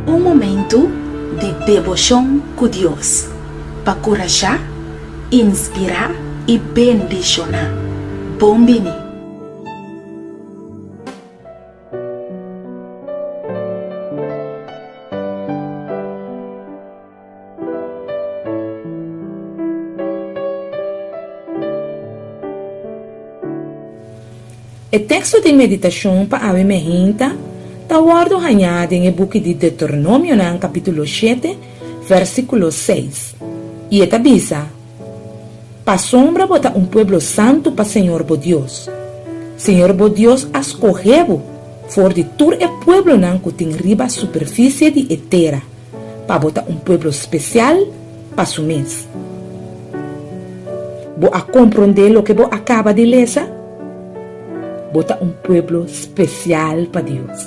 Un momentu di deboshon ku Dios pa kurashá, inspirá i bendishoná. Bon bini! E teksto di meditashon pa awe meinta ta wòrdu hañá den e buki di Deuteronomionan kapítulo shete, vèrsikulo seis, i e ta bisa, Pasobra bo ta un pueblo santu pa señor bo Dios. Señor bo Dios a skohe bo for di tur e pueblonan ku tin riba superfisie di e tera, pa bo ta un pueblo spesial pa su mes. Bo a komprondé loke bo a kaba di lesa? Bo ta un pueblo spesial pa Dios.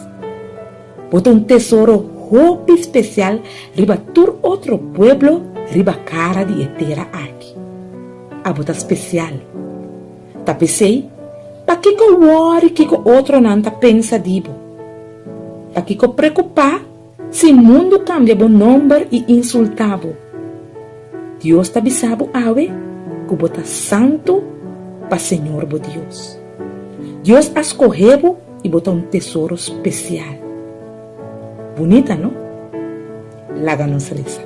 Bo ta un tesoro hopi spesial riba tur otro pueblo riba kara di e tera aki. Abo ta spesial. Ta p'esei, pakiko wòri kiko otronan ta pensa di bo? Pakiko preokupá Si mundu kambia bo nomber i insultá bo, Dios ta bisa bo awe ku bo ta santu pa Señor bo Dios. Dios a skohe bo i bo ta un tesoro spesial. Bunita, no? Laga nos resa.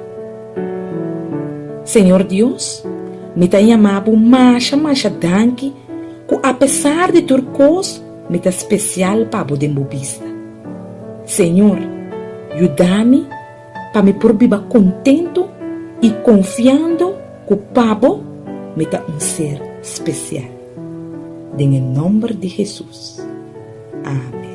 Señor Dios, mi ta yama bo masha masha danki ku apesar di tur kos mi ta spesial pa bo den bo bista. Señor, yuda mi pa mi por biba kontentu i konfiando ku pa Bo mi ta un ser spesial. Den e nòmber di Hesus. Amen.